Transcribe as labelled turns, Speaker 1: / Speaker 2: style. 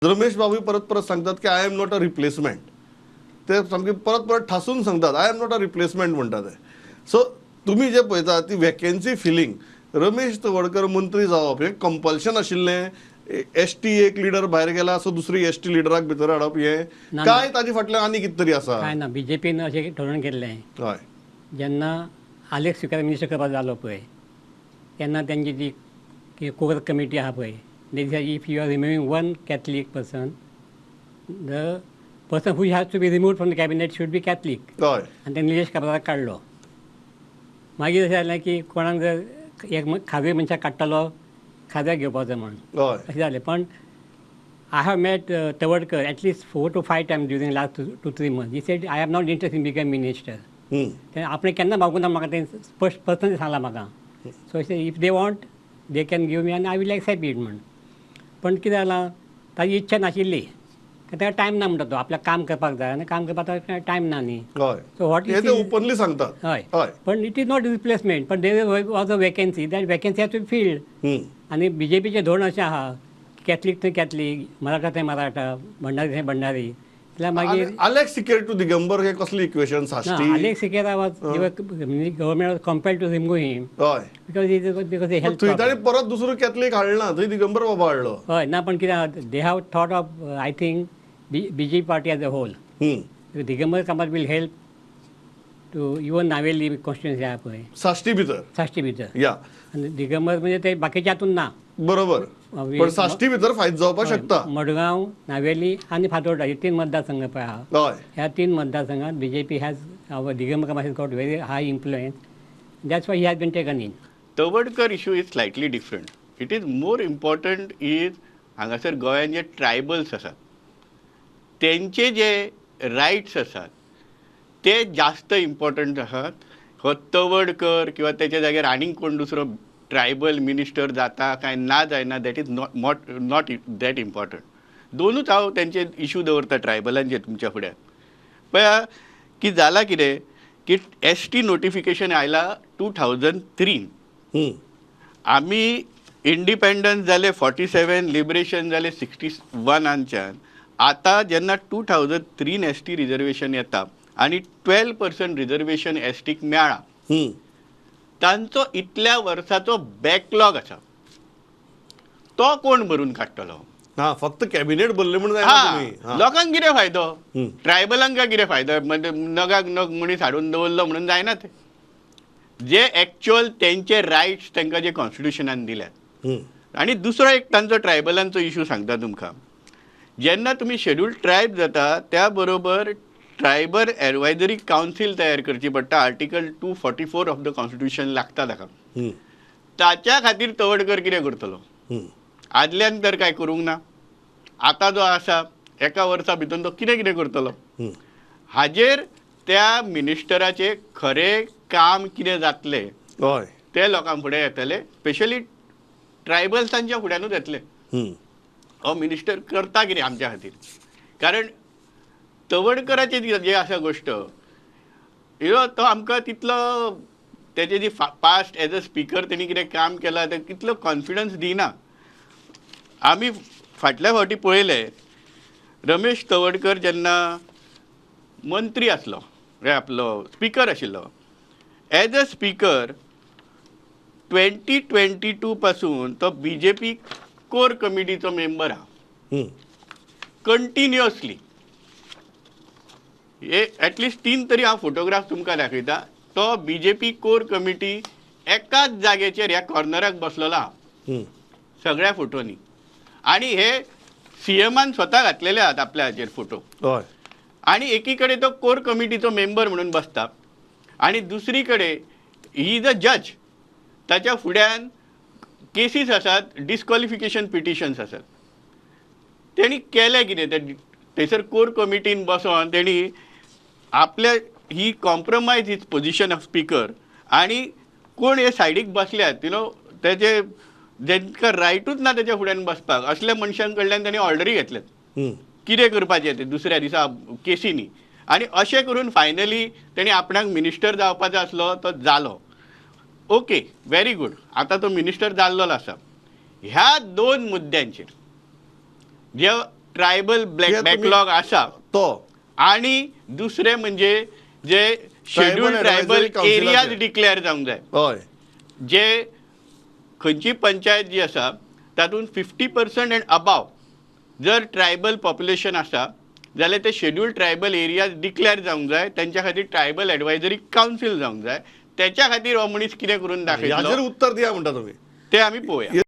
Speaker 1: रमेश बाबूय परत परत सांगतात की I am not a replacement. ते सामके परत परत ठासून सांगतात, I am not a replacement म्हणटा ते. सो तुमी जे पळयता ती वेकेन्सी फिलींग, रमेश तवडकर मंत्री जावप हें कंपल्शन आशिल्लें? एस टी एक लिडर भायर गेला, सो दुसरी एसटी लिडराक भितर हाडप हें
Speaker 2: ना.
Speaker 1: काय ताजे फाटल्यान आनी कितें तरी आसा?
Speaker 2: काय ना, बीजेपीन अशें ठरोवन केल्लें, जेन्ना आलेक्स सिक्वेरा मिनिस्टर करपाक जालो पळय, तेन्ना तेंची जी कोर कमिटी आहा पळय, they, if you are रिमुव्हींग one Catholic person, the person who has to be remove from the cabinet should be Catholic. आनी ते निलेश काब्राक काडलो. मागीर अशें जालें की कोणाक जर एक खाजगी मनशाक काडटलो, खाजग्याक घेवपाचो म्हूण. अशें जालें. पण I have met Tawadkar at least four to five times during last 2-3 months. He said, "I am not interested in becoming minister." ते आपणें केन्ना मागूं ना म्हाका, तें स्पश्ट पर्सनली सांगलां म्हाका. So if they want, they can give me आनी I will accept it म्हूण. पण कितें जालां, ताजी इच्छा नाशिल्ली, ताका टायम ना म्हणटा तो. आपल्याक काम करपाक जाय आनी काम करपाक टायम ना न्ही. सो what
Speaker 1: हे ते ओपनली सांगतात.
Speaker 2: हय. पण it is not replacement, पण there was a vacancy, that vacancy has to filled. आनी बीजेपीचें धोरण अशें आहा, कॅथलीक थंय कॅथलीक, मराठा थंय मराठा, भंडारी थंय भंडारी. जाल्यार मागीर
Speaker 1: आलेक्स सिकेर टू दिगंबर हे कसली इक्वेशन साश्टी?
Speaker 2: Alex Sequeira was, government was compel to remove him because health.
Speaker 1: थंय ताणी परत दुसरो कॅथलीक हाडना, थंय दिगंबर बाबा हाडलो.
Speaker 2: हय, ना, पण कितें, they have thought of, I think, BJP party as a whole. Digambar Kamat will help to even Navelim constituency आहा पळय.
Speaker 1: साश्टी भितर.
Speaker 2: साश्टी भितर. आनी दिगंबर म्हणजे ते बाकीच्या हातून ना.
Speaker 1: बरोबर, पण साश्टी भितर फायदो जावपाक शकता.
Speaker 2: मडगांव, नावेली आनी फातोर्डा हे तीन मतदारसंघ पळय आहा. ह्या तीन मतदारसंघात BJP has, our Digambar Kamat has got very high influence, that's why he has been taken in.
Speaker 3: Tawadkar issue is slightly different. It is more important is हांगासर गोंयान जे ट्रायबल्स आसात तेंचे जे रायट्स आसात ते जास्त इम्पॉर्टंट आसात. हो तवडकर किंवा तेच्या जाग्यार आनीक कोण दुसरो ट्रायबल मिनिस्टर जाता काय ना जायना, that is not that important. दोनूच हांव तेंचे इशू दवरता ट्रायबलांचे तुमच्या फुड्यान. पळया की जाला कितें की एसटी नोटिफिकेशन आयला 2003. आमी इंडिपेंडन्स जाले 47, लिबरेशन जाले 61आनच्यान. आतां जेन्ना 2003 एसटी रिजर्वेशन येता आनी 12% रिजर्वेशन एसटीक मेळ्ळा, तांचो इतल्या वर्साचो बॅकलॉग आसा, तो कोण भरून काडटलो?
Speaker 1: हा, फक्त कॅबिनेट भरले म्हणून जायना तुमी.
Speaker 3: लोकांक कितें फायदो, ट्रायबलांक काय कितें फायदो? म्हणजे नगाक नग मनीस हाडून दवरलो म्हणून जायना ते. जे एक्च्युअल तेंचे रायट्स तांकां जे कॉन्स्टिट्युशनान दिल्यात. आनी दुसरो एक तांचो ट्रायबलांचो इशू सांगता तुमकां. जेन्ना तुमी शेड्यूल ट्रायब जाता, त्या बरोबर ट्रायबल एडवायजरी कावन्सील तयार करची पडटा. Article 244 of the Constitution लागता ताका. ताच्या खातीर तवडकर कितें करतलो? आदल्यान तर काय करूंक ना, आतां जो आसा एका वर्सा भितर तो कितें कितें करतलो? हाजेर त्या मिनिस्टराचे खरें काम कितें जातलें ते लोकां फुडें येतले, स्पेशली ट्रायबल्सांच्या फुड्यानूच येतले. हो मिनिस्टर करता कितें आमच्या खातीर? कारण तवडकराची जी आसा गोश्ट, you know, तो आमकां तितलो तेजे जी पास्ट एज अ स्पिकर तेणी कितें काम केलां तें तितलो कॉन्फिडन्स दिना. आमी फाटल्या फावटी पळयलें, रमेश तवडकर जेन्ना मंत्री आसलो, हे आपलो स्पिकर आशिल्लो, एज अ स्पिकर 2022 पासून तो बीजेपी कोर कमिटीचो मेंबर आहा कंटिन्युअसली. हे एटलिस्ट तीन तरी हांव फोटोग्राफ तुमकां दाखयता. तो बीजेपी कोर कमिटी एकाच जाग्याचेर ह्या कॉर्नराक बसलेलो आहा सगळ्या फोटोनी. आणि हे सीएमान स्वता घातलेले आहात आपल्या हाजेर फोटो. आणि एकीकडे तो कोर कमिटीचो मेंबर म्हणून बसता आणि दुसरी कडेन he is a जज. ताच्या फुड्यान केसीस आसात, डिस्क्वॉलिफिकेशन पिटिशन्स आसात. तेणी केलें कितें ते थंयसर कोर कमिटीन बसोन तेणी आपल्या he compromise his position of speaker आणि कोण हे सायडीक बसल्यात, you know, तेजे जेंकां रायटूच ना तेच्या फुड्यान बसपाक, असल्या मनशां कडल्यान तेणी ऑर्डरी घेतल्यात कितें करपाचें तें दुसऱ्या दिसा केसीनी. आनी अशें करून फायनली तेणी आपणाक मिनिस्टर जावपाचो आसलो तो जालो. Okay, very good. आतां तो मिनिस्टर जाल्लो आसा. ह्या दोन मुद्द्यांचेर जे ट्रायबल
Speaker 1: हे
Speaker 3: बॅकलॉग आसा
Speaker 1: तो
Speaker 3: आणि दुसरें म्हणजे जे schedule tribal
Speaker 1: Advisory Council
Speaker 3: areas
Speaker 1: आचे.
Speaker 3: डिक्लेअर जावंक जाय.
Speaker 1: हय.
Speaker 3: जे खंयची पंचायत जी आसा तातूंत 50% एंड अबाव जर ट्रायबल पॉप्युलेशन आसा जाल्यार ते शेड्यूल ट्रायबल एरियाज डिक्लेअर जावंक जाय. तेंच्या खातीर ट्रायबल एडवायजरी कावन्सील जावंक जाय. तेच्या खातीर हो मनीस कितें करून
Speaker 1: हाजेर
Speaker 3: दाखयतलो
Speaker 1: उत्तर दिया म्हणटा तुमी.
Speaker 3: ते आमी पळोवया.